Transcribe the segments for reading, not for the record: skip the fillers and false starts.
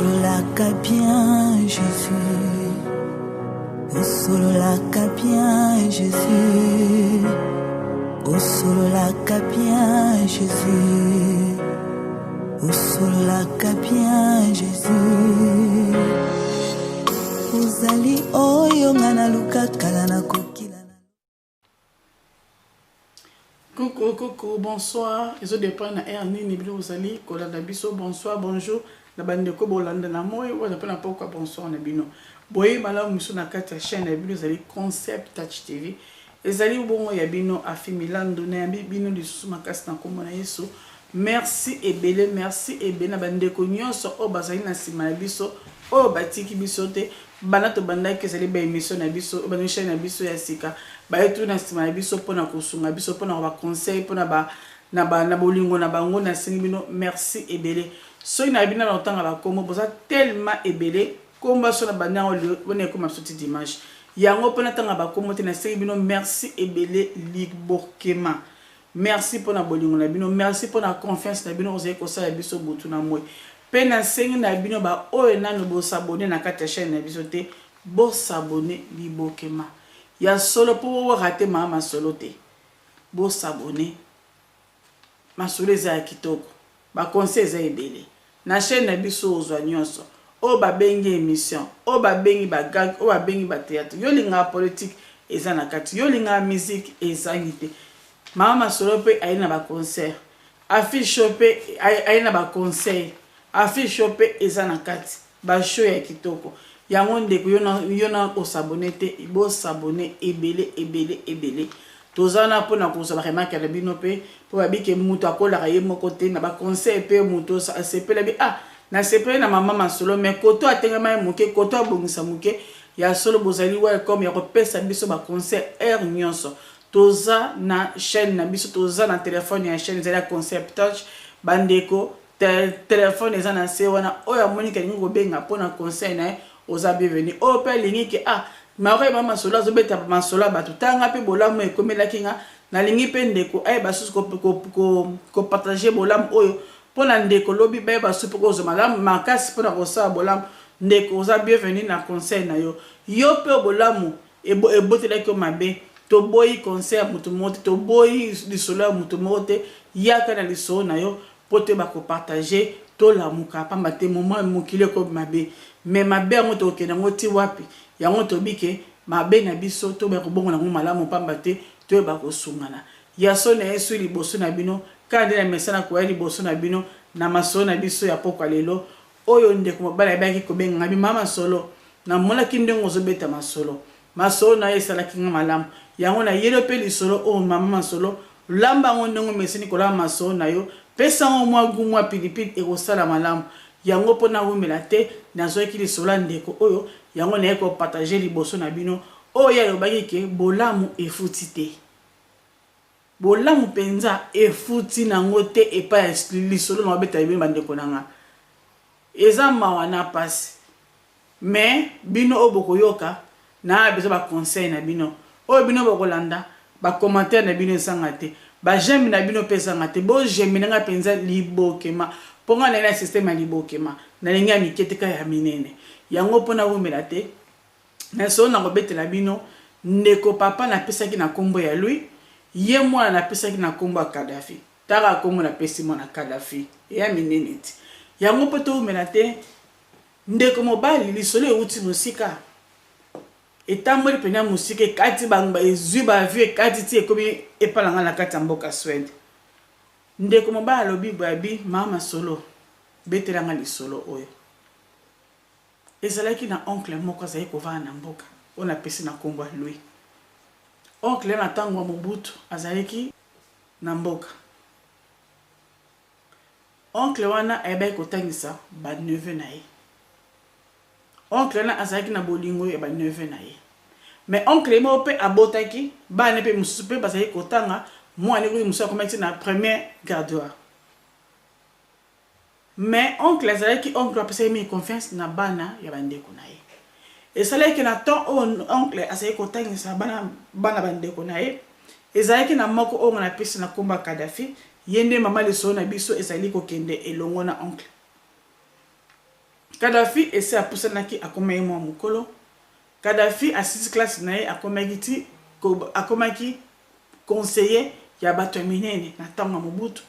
Osololaka bien Jesus, osololaka bien Jesus, osololaka bien Jesus, osololaka bien Jesus. Ozali oyo nga naluka kala nakokila. Coucou, coucou, bonsoir. Ezo dépend na heure nini bino bozali kolanda biso. Bonsoir, bonjour na bandeko bolanda na moi oyo mpe na pokwa, bonsoir na bino. Boye malamu miso na kati ya chaîne na bino ezali Concept Touch TV. Ezali bongo ya bino Afi Milando na yambi bino lisusu makasi na kombo na Yesu. Merci ebele, merci ebele na bandeko nyonso oyo bazali na nsima na biso, oyo batiki biso te. Banda tobandaki ezali ba emission na biso, oyo bandi chaîne na biso ya sika, baye tu na nsima na biso mpona kosunga biso, mpona ba conseil, mpona ba na ba na bolingo na bango. Nasengi bino merci ebele. Soki na bino na kotanga bakombo, boza tellement ebele. Kombo so na bandi yango wana ekoma biso ti dimanche yango mpo natanga bakombo te. Nasengi bino merci ebele, libokema. Merci mpona bolingo na bino, merci mpona confiance na bino ozali kosala biso butu na moi. Mpe nasengi na bino baoyo nano bos'abonner na kati ya chaîne na biso te, bos'abonner libokema ya solo mpo borater maa masolo te. Bos'abonner, masolo eza ya kitoko, baconseil eza ebele na chaîne na biso. Ozwa nyonso oyo babengi émission, oyo babengi bagag, oyo babengi bathéâtre. Yo olingaka politique, eza na kati. Yo olingaka musique, ezangi te. Mama masolo mpe aye na baconcert, affiche oyo mpe aye na baconseil, affiche oyo mpe eza na kati, bashow ya kitoko yango. Ndeko, yo na os'abonner te, bos'abonner ebele ebele ebele. Toza wana mpona kozwa baremarque na bino mpe mpo babike moto akolaka ye moko te na baconseil. Mpe moto asepela bi, ah, nasepeli na mama masolo, mais koto atengama ye moke, koto abongisa moke. Ya solo, bozali welcome ya kopesa biso baconseil heure nyonso. Toza na chaîne na biso, toza na telefone ya chaîne, ezali ya Concept Touch. Bandeko, telefone eza na se wana. Oyo amoniki alingi kobenga mpona conseil na ye, oza bienvenu. Oyo mpe alingi ke, ah, makoyeba masolo, azobeta masolo ya bato, tanga mpe bolamu ekomelaki nga, nalingi mpe ndeko ayeba susu kopartager bolamu oyo mpona ndeko lobi bayeba susu mpe kozwa malamu makasi mpona kosala bolamu. Ndeko, oza bienvenu na conseil na yo. Yo mpe bolamu ebotelaki yo mabe, toboyi conseil ya moto moko te, toboyi lisolo ya moto moko te. Yaka na lisolo na yo mpo toyeba kopartager, tolamuka, pamba te moma mokili ekomi mabe. Mais mabe yango tokokende yango ti wapi? Yango toyebi ke mabe na biso toyeba kobongola yango malamu, pamba te toyeba kosungana. Ya so na Yesu liboso na bino kaka nde na mesana koya liboso na bino na masolo na biso ya pokwa lelo oyo. Ndeko mobali ayebaki kobenga ngai: "Mama Solo, namonaki ndenge ozobeta masolo, masolo na yo esalaki nga malamu, yango nayeli mpe lisolo oyo. Mama masolo, lamba yango ndenge omeseni kolamba masolo na yo, pesa yango mwa gu, mwa pilipili, ekosala malamu." Yango mpo nawumela te, nazwaki lisolo ya ndeko oyo, yango naye kopartager liboso na bino. Oyo ye alobaki ke bolamu efuti te, bolamu mpenza efuti nango te. Epai ya lisolo na babeta bino, bandeko na nga, eza mawa na pasi. Mais bino oyo bokoyoka na besoin baconseil na bino, oyo bino bokolanda, bacommentaire na bino ezanga te, baj'aime na bino mpe ezanga te. Boj'aimer na ngai mpenza libokema, mpo ngai naye na système ya libokema, nalingi ya mike te, ka ya minene. Yango mpo nawumela te na solo na kobetela bino, ndeko papa napesaki na nkombo ya Louis, ye mwana napesaki na nkombo ya Kadafi. Taka nkombo napesi mwana Kadafi, eya minene ti. Yango mpo towumela te, ndeko mobali, lisolo euti mosika, etamboli mpenza mosika, ekati, ezwi bavue, ekati ti ekomi epa na ngai na kati ya mboka Swede. Ndeko mobali alobi boye, abi: "Mama Solo, betelanga lisolo oyo." Ezalaki na oncle moko azali kovanda na mboka oyo napesi na nkombo ya Louis. Oncle na ntango ya Mobutu azalaki na mboka. Oncle wana ayebaki kotangisa baneveu na ye. Oncle wana azalaki na bolingo ya baneveu na ye. Mais oncle ye moko mpe abotaki bana mpe mosusu mpe bazalaki kotanga. Mwana ekoki mosusu akomaki na premier gardoir. Mais oncle azalaki oncle apesaki mingi confiance na bana ya bandeko na ye. Esalaki na temps oyo oncle azalaki kotangisa bana bandeko na ye, ezalaki na moko oyo nga napesi na nkombo ya Kadafi. Ye nde mama lisolo na biso ezali kokende elongo na oncle. Kadhafi esi apusanaki akomaki mwa mokolo. Kadhafi asilisi classe na ye akomaki ti akomaki conseiller ya bato ya minene na ntango ya Mobutu.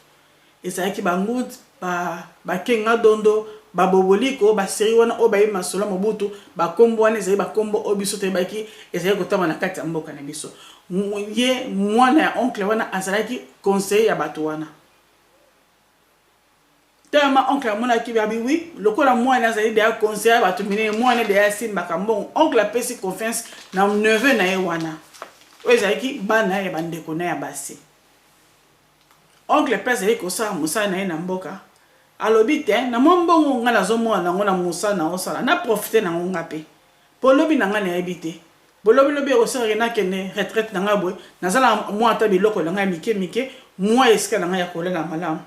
Ezalaki ba Ngud, ba ba Kenga Dondo, ba Boboliko, ba serie wana oyo bayebi masolo ya Mobutu, ba kombo wana ezali ba kombo oyo biso toyebaki ezali kotangwa na kati ya mboka na biso. Ye mwana ya oncle wana azalaki conseiller ya bato wana. Tellement oncle amonaki babi oui, lokola mwana azali deja conseiller ya bato minene, mwana deja asimbaka mbongo, oncle apesi confiance na neveu na ye wana oyo ezalaki bana ya bandeko na ya basi. Oncle pe azali kosala mosala na ye na mboka, alobi te na mwa mbongo nga nazomona nango na mosala naosala, na profiter nango nga pe po lobi na nga nayebi te, bo lobi lobi ekosala ke nakende retraite na nga boye, naza na mwa ata biloko na nga ya mike mike, mwa esika na nga ya kolala malamu.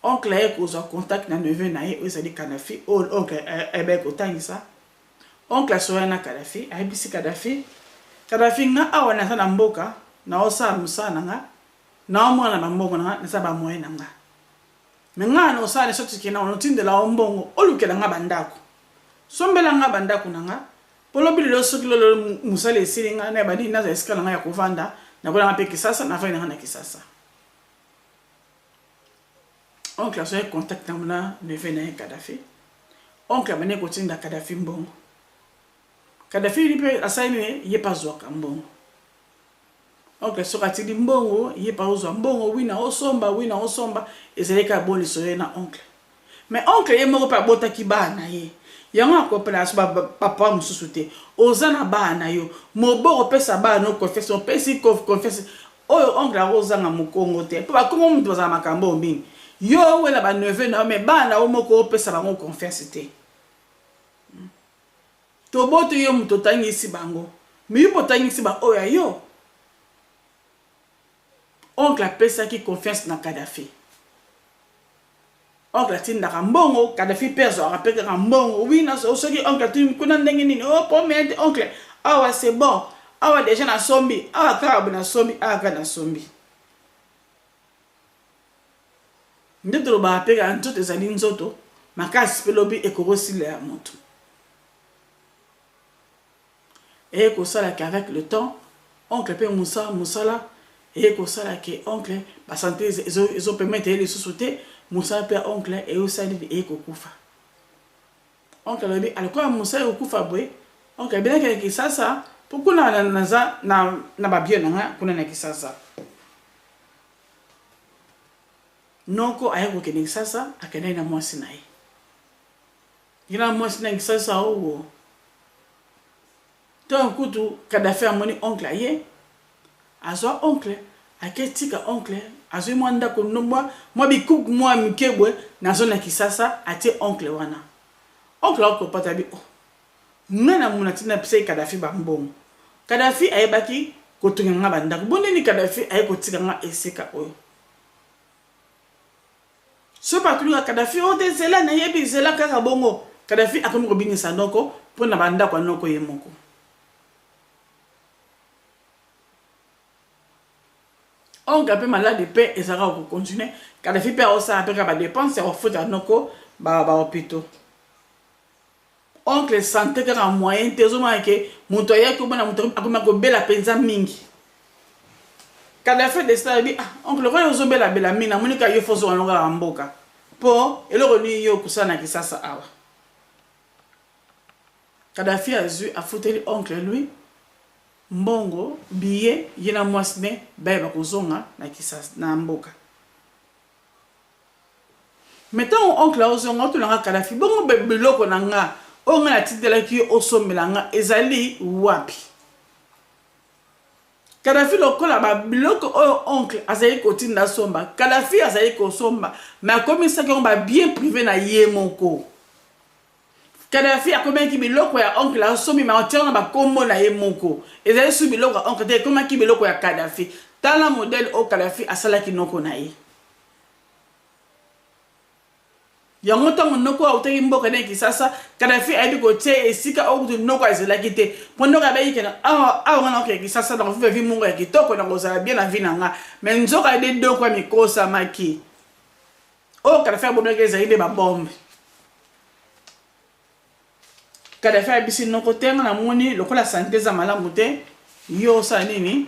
Oncle aye kozwa contact na neveu na ye oyo ezali Kadhafi, oyo oncle ayebaki kotangisa. Oncle asololi na Kadhafi, ayebisi Kadhafi, Kadhafi nga awa naza na mboka, naosala mosala na nga, naomona na ba mbongo na nga, naza ba moyen na nga. Mais nga naosala de sorte que naotindela yo mbongo, olukela nga ba ndako. Sombela nga ba ndako na nga, po lobi lelo soki lelo mosala esili nga, nayeba nini, nazwa esika na nga ya kovanda, nakoya na nga pe Kisasa, navandi na nga na Kisasa. Oncle azwaki contact na neveu na ye Kadhafi. Oncle abandaki kotinda Kadhafi mbongo. Kadhafi mpe asali nini? Ye mpe azwaka mbongo. Oncle soki atindi mbongo, ye mpe azwa mbongo, wi na osomba, wi na osomba, ezali kaka bon lisolo ye na oncle. Mais oncle ye moko mpe abotaki bana na ye. Yango akopela so papa mosusu te. Oza na bana na yo. Moboko opesa bana no confiance, opesi confiance. Oyo oncle akozanga mokongo te. Po bakongo mutu bazala makambo oyo mingi. Yo owela ba neveu na yo mais bana na yo moko opesa bango confiance te. Toboti yo mutu otangisi bango. Mais yo pe otangisi ba oyo ya yo. Oncle apesaki confiance na Kadhafi. Oncle atindaka mbongo, Kadhafi pe azwaka pe kaka mbongo. Oui, na soki oncle atuni kuna ndenge nini? Oh, problème te oncle. Awa c'est bon. Awa dejà nasombi. Awa kaka boye nasombi, awa kaka nasombi. Nde tolobaka pe kaka nzoto ezali nzoto, makasi pe lobi ekoki kosila ya moto. Eye kosala ke avec le temps oncle pe musa musala eye kosala ke oncle ba sante ezo ezo permettre ye lisusu te musala pe ya oncle eyosala nini eye kokufa. Oncle alobi lokola musala ekokufa boye oncle alobi nakende Kisasa po kuna naza na na ba bien na nga kuna na Kisasa. Noko aye kokende Kisasa akendaki na mwasi na ye. Ye na mwasi na Kisasa owo. Tango kutu Kadhafi amoni oncle aye, azwa oncle, ake tika oncle, azwi mwa ndako, mwa, mwa bikuke mwa mike boye, na zone ya Kisasa, atie oncle wana. Oncle akopata abi, oh, ngai na mona tina napesaki Kadhafi ba mbongo. Kadhafi ayebaki kotonga nga ba ndako. Boni nini Kadhafi aye kotika nga esika oyo? Soki batuni kaka Kadhafi oh te zela nayebi zela kaka bongo Kadhafi akomi kobinisa noko mpo na ba ndako ya noko ye moko. Oncle mpe maladi mpe ezalaka ko continuer Kadhafi mpe aosala mpe kaka ba depenses ya kofuta noko ba ba hopitaux. Oncle sante kaka moyen te ozomona ke moto ayaki omona moto akomi kobela mpenza mingi. Kadhafi adesida alobi ah oncle lokola ozobela bela mingi namoni kaka yo fo ozonga no kaka mboka mpo eloko nini yo okosala na Kisasa awa. Kadhafi azwi afuteli oncle lui mbongo billet ye na mwasi ne bayeba kozonga na Kisasa na mboka. Mais tango oncle azonga otuna nga Kadhafi bongo biloko na nga oyo nga natindelaki yo osombela nga ezali wapi? Kadhafi lokola ba biloko oyo oncle azali kotinda asomba, Kadhafi azali kosomba mais akomisaki yango ba bien prive na ye moko. Kadhafi akomaki biloko ya oncle asombi mais atia na ba kombo na ye moko. Ezali su biloko ya oncle te, ekomaki biloko ya Kadhafi. Tala modèle oyo Kadhafi asalaki noko na ye. Yango ntango noko autaki mboka na Kisasa, Kadhafi ayebi kotia ye esika oyo kutu noko azelaki te. Mpo noko ayebaki ke awa awa nga nakokende Kisasa, nakovivre vie moko ya kitoko, nakozala bien na vie na nga. Mais nzoka nde noko amikosamaki. Oyo Kadhafi abomelaki ezali nde ba bombe. Kadafi ayebisi noko te nga namoni lokola sante eza malamu te yo osala nini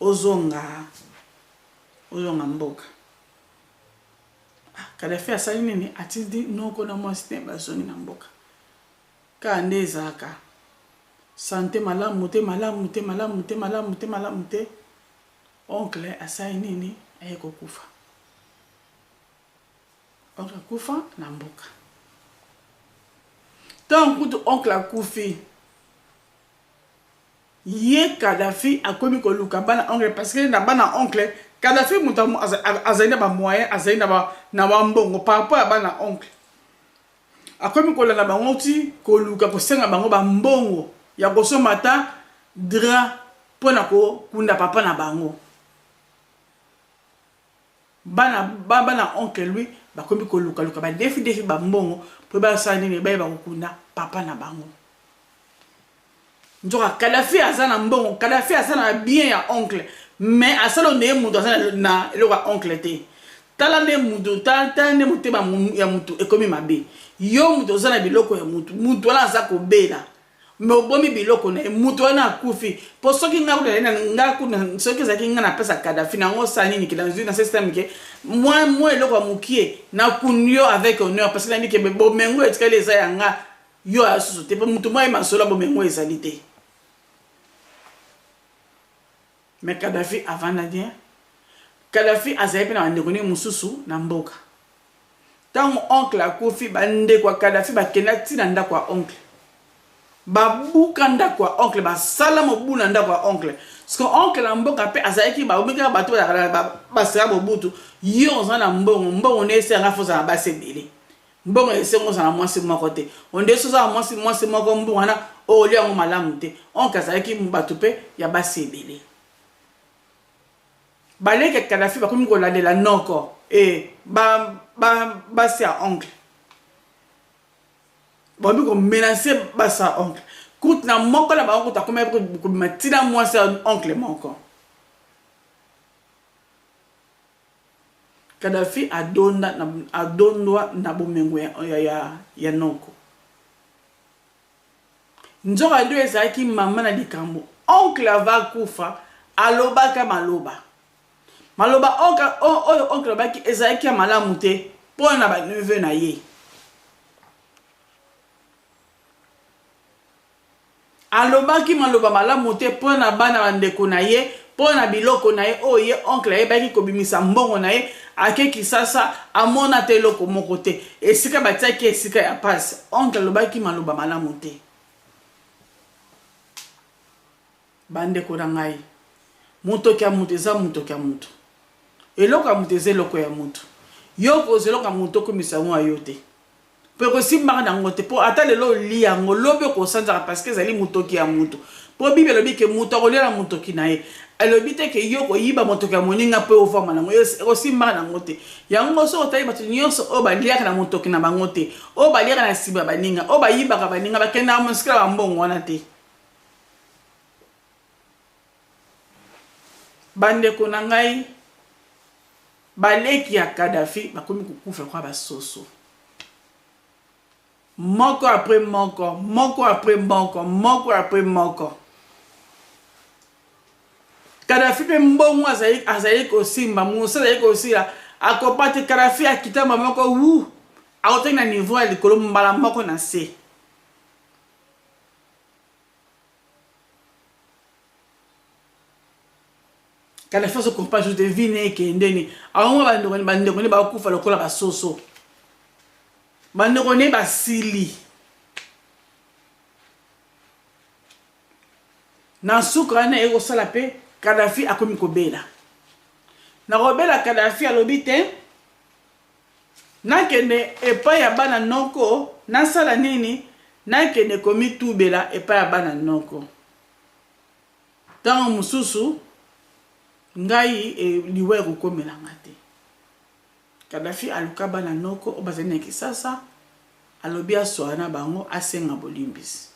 ozonga ozonga mboka. Ah, Kadafi asali nini atindi noko na mwasi te bazongi na mboka. Kaka nde ezalaka sante malamu te malamu te malamu te malamu te malamu te oncle asali nini aye kokufa. Oncle akufa na mboka. Ntango kutu oncle akufi, ye Kadhafi akomi koluka bana oncle parce que na bana oncle Kadhafi moto azali na ba moyen, azali na ba mbongo par rapport ya bana oncle. Akomi kolanda bango ti koluka kosenga bango ba mbongo ya kosomba ata drap mpo na kokunda papa na bango. Bana ba bana oncle Louis bakomi koluka luka ba defi defi ba mbongo po basala nini bayeba kokunda papa na bango. Nzoka Kadhafi aza na mbongo, Kadhafi aza na bien ya oncle mais asala onde mutu aza na eloko ya oncle te. Tala nde mutu tala nde motema ya mutu ekomi mabe. Yo mutu oza na biloko ya mutu, mutu wana aza kobela Mais obomi biloko na ye mutu wana akufi po soki nga kutu nazali nga kutu soki ezalaki nga napesa Kadhafi na yango osala nini ke nazwi na système ke mwa mwa eloko ya mukie na kundi yo avec honneur parce que nayebi ke bomengo etikali eza ya nga yo aya susu te po mutu mwa ye masolo ya bomengo ezali te mais Kadhafi avanda bien Kadhafi azali pe na bandeko ne mosusu na mboka Tango oncle akufi ba ndeko ya Kadhafi bakenda ti na ndako ya oncle. Babuka ndako ya oncle, basala mobulu na ndako ya oncle. Parce que oncle na mboka pe azalaki ba kaka bato bazalaka basala Mobutu, yo oza na mbongo, mbongo nde esengaka faut ozala na basi ebele. Mbongo esengi ozala na mwasi moko te. Onde soki oza na mwasi mwasi moko mbongo wana okolia yango malamu te. Oncle azalaki bato pe ya basi ebele. Baleki ya Kadhafi bakomi kolandela noko et ba ba basi ya oncle. Bakomi ko menacer basi ya oncle. Kutu na moko na bango kutu akomaki kobima ti na mwasi ya oncle moko. Kadhafi adonda na adondwa na bomengo ya, ya, ya, ya noko. Nzoka nde ezalaki mama na likambo oncle avant akufa alobaka maloba maloba oyo oncle alobaki ezalaki ya malamu te mpo na ba neveu na ye. Alobaki maloba malamu te mpo na bana bandeko na ye, mpo na biloko na ye oyo ye oncle ayebaki kobimisa mbongo na ye, ake Kisasa amona ata eloko moko te, esika batiaki ye esika ya pasi, oncle alobaki maloba malamu te. Ba ndeko na ngai, motoki ya moto eza motoki ya moto, eloko ya moto eza eloko ya moto, yo okozwa eloko ya moto okomisa yango ya yo te. Po ekosimbaka na yango te po ata lelo olia yango lobi okosanzaka parce que ezali motoki ya mutu po bible elobi ke mutu akolia na motoki na ye elobi te ke yo okoyiba motoki ya moninga po ovama na yango ekosimbaka na yango te yango soki otali bato nyonso oyo baliaka na motoki na bango te oyo baliaka na nsima ya baninga oyo bayibaka baninga bakendaka mosika na bambongo wana te bandeko na ngai Baleki ya Kadhafi bakomi kokufa lokola ba soso. Moko après moko, moko après moko, moko après moko. Kadhafi pe mbongo azali azali kosimba, musa azali kosila, akopa te Kadhafi akita mbala moko wu, akotaki na niveau ya likolo mbala moko na se. Kadafi azo comprendre te vie ne ekende ni aongo bandeko ne bandeko ne bakufa lokola basoso bandeko ne basili na nsuka wana ekosala mpe Kadafi akomi kobela na kobela Kadafi alobi te nakende epai ya bana noko nasala nini nakende komitubela epai ya bana noko Tango mosusu ngai liwa ekokomela nga te. Kadhafi aluka bana noko oyo bazali na Kisasa, alobi aswala na bango asenga bolimbisi.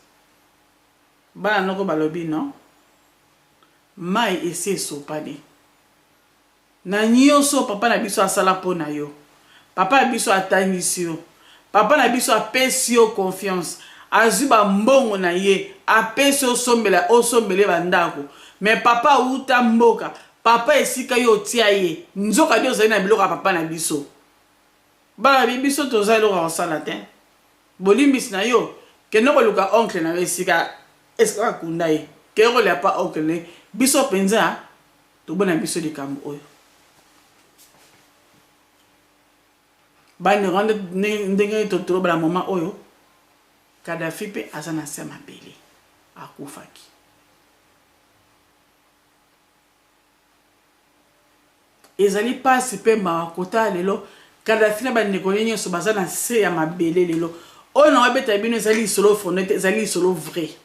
Bana noko balobi non, mayi esi esopani. Na nioso papa na biso asala po na yo. Papa na biso atangisi yo. Papa na biso apesi yo confiance. Azwi ba mbongo na ye apesi osombela osombele ba ndako mais papa awuta mboka papa esika yo otia ye nzoka nde ozali na biloko ya papa na biso bana bi biso toza eloko ya kosala te bolimbisi na yo kende koluka oncle na yo esika esika akunda ye kende kolia pa oncle na ye biso mpenza tobona biso likambo oyo Bandeko ndenge toloba na moment oyo Kadhafi pe aza na se ya mabele akufaki. Ezali pasi pe mawa kotala lelo Kadhafi na bandeko ne nyonso baza na se ya mabele lelo. Oyo na obeta bino ezali lisolo fonde te, ezali lisolo vrai.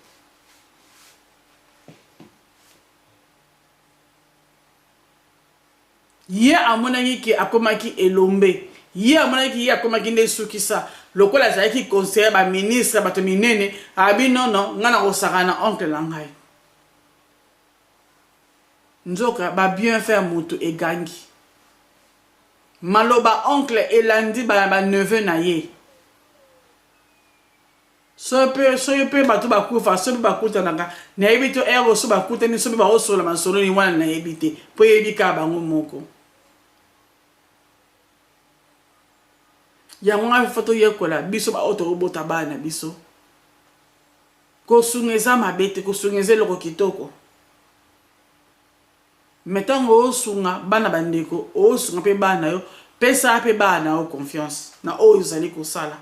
Ye amonaki ke akomaki elombe. Ye amonaki ye akomaki nde sukisa. Lokola azalaki conseiller ba ministre bato minene, abi non non, ngai nakosakana na oncle na ngai. Nzoka ba bienfait ya mutu egangi. Maloba oncle elandi ba ba neveu na ye. Soki pe soki pe bato bakufa soki pe bakutanaka nayebi te heure oyo soki bakutani soki pe baosolola masolo nini wana nayebi te po eyebi kaka bango moko. Yango wana faut toyekola biso ba oyo tobota bana na biso kosunga eza mabe te kosunga eza eloko kitoko mais ntango osunga bana bandeko osunga mpe bana na yo pesa mpe bana na yo confiance na oyo ozali kosala.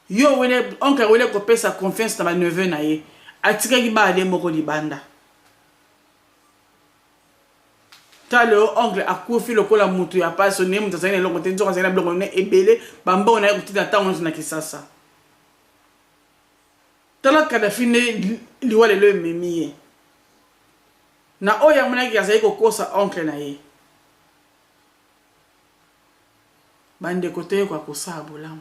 Yo wele oncle wele kopesa confiance na ba neveu na ye atikaki bana ne moko libanda ta lelo oncle akufi lokola mutu ya pasi ne mutu azali na eloko te nzoka azali na biloko ne ebele ba mbongo na ye kotinda ntango nyonso na kisasa tala Kadhafi nde liwa lelo ememi ye na oyo amonaki azali kokosa oncle na ye. Bandeko toyekola kosala bolamu.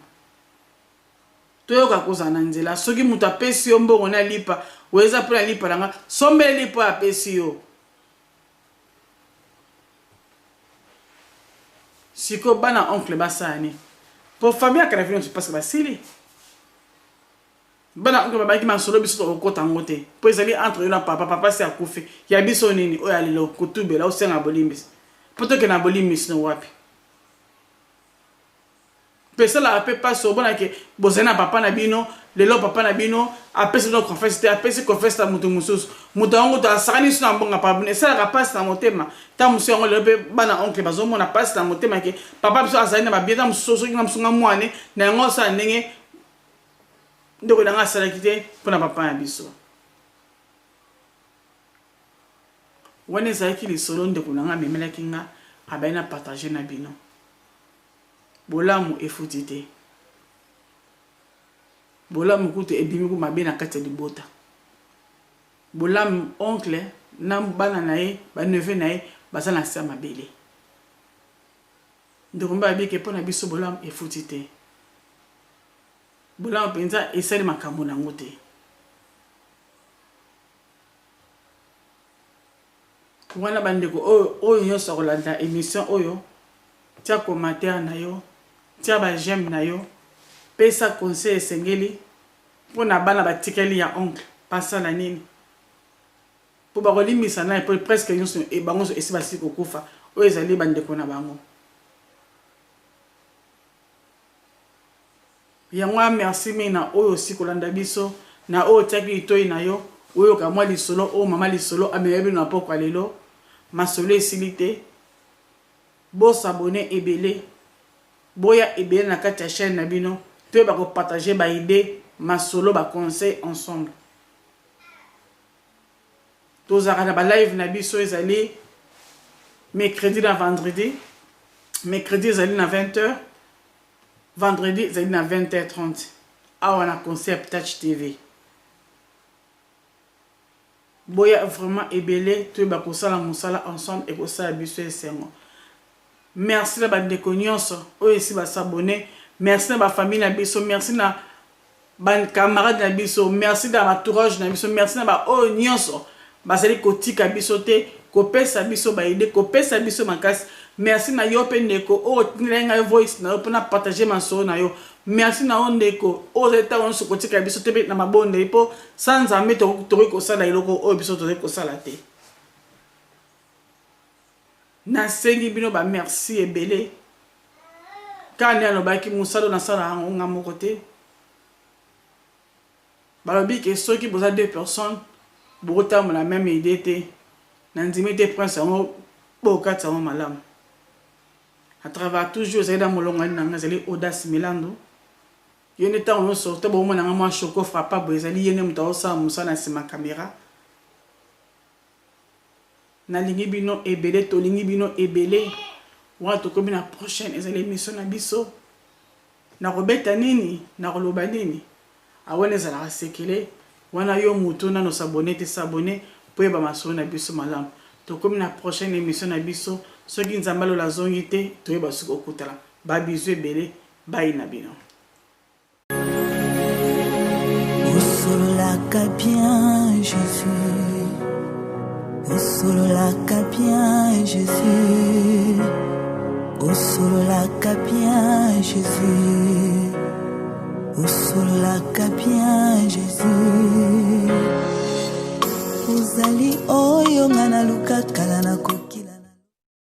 Toyoka kozala na nzela. Soki moto apesi yo mbongo na lipa, oyo eza mpo na lipa na nga, sombele lipa oyo apesi yo. Sikoyo bana oncle basala nini? Po famille ya Kadafi nyonso parce que basili. Bana oncle babaki masolo biso tokokota yango te. Po ezali entre yo na papa, papa si akufi. Ya biso nini oyo ya lelo kotubela osenga bolimbisi. Po tokende na bolimbisi no wapi? Mpe esalaka mpe mpasi omona ke bozali na papa na bino lelo papa na bino apesi bino confiance te apesi confiance na moto mosusu moto yango kutu asakani lisusu na mbongo ya papa bino esalaka mpasi na motema ntango mosusu yango lelo mpe bana oncle bazomona mpasi na motema ke papa biso azali na babie ntango mosusu soki nga mosusu nga mwane na yango asala ndenge ndeko na nga asalaki te mpo na papa na biso wana ezalaki lisolo ndeko na nga amemelaki nga abai na partage na bino. Bolamu efuti te. Bolamu kutu ebimi ku mabe na kati ya libota. Bolamu oncle na bana na ye, ba neveu na ye baza na se ya mabele. Ndeko mobali alobi ke mpo na biso bolamu efuti te. Bolamu mpenza esali makambo na yango te. Wana ba ndeko oyo oyo nionso akolanda emission oyo tia commentaire na yo tia ba j'aime na yo pesa conseil esengeli pona bana batikali ya oncle basala nini po bakolimbisa naye po presque nionso bango nionso esi basili kokufa oyo ezali ba ndeko na bango. Yango wana merci mingi na oyo osi kolanda biso, na oyo otiaki litoyi na yo oyoka mwa lisolo oyo mama lisolo amemeli bino na pokwa lelo. Masolo esili te. Bo s'abonner ebele, boya ebele na kati ya chaine na bino toyeba ko partager ba idees, masolo, ba conseils ensemble. Tozalaka na ba live na biso ezali mercredi na vendredi. Mercredi ezali na 20 heures. Vendredi ezali na 20h30 awa na Concept Touch TV. Boya vraiment ebele toyeba kosala mosala ensemble ekosala biso esengo. Merci na bandeko nyonso oyo esi ba s'abonner. Merci na ba famille na biso, merci na ba camarades na biso, merci na entourage na biso, merci na ba oyo nyonso bazali kotika biso te, kopesa biso ba idées, kopesa biso makasi. Merci na yo mpe ndeko oyo otindelaki ngai voice na yo mpo na partage masolo na yo. Merci na yo ndeko oyo ozali ntango nyonso kotika biso te mpe na mabondeli, mpo sans Nzambe tokoki kosala eloko oyo biso tozali kosala te. Nasengi bino ba merci ebele. Kaka nde alobaki mosala oyo nasala yango nga moko te. Balobi ke soki boza deux personnes bokotambola meme idee te. Nandimi te prince yango bokati yango malamu. A travers toujours ezali na molongani na nga ezali Audace Milando. Ye nde ntango nyonso to bomona nga mwa choco frappa boye ezali ye nde moto azosala mosala na nsima camera. Nalingi bino ebele, tolingi bino ebele. Wana tokomi na prochaine ezali emission na biso. Nakobeta nini? Nakoloba nini? Awana ezalaka sekele. Wana yo mutu nanu s'abonner te, s'abonner po oyeba masolo na biso malamu. Tokomi na prochaine emission na biso. Soki Nzambe ya lola azongi te, toyeba soki kokutana. Ba bisous ebele. Bye na bino. Osololaka bien Jésus, osololaka bien Jésus, osololaka bien Jésus, osololaka bien Jésus. Ozali oyo nga naluka kala nakoki.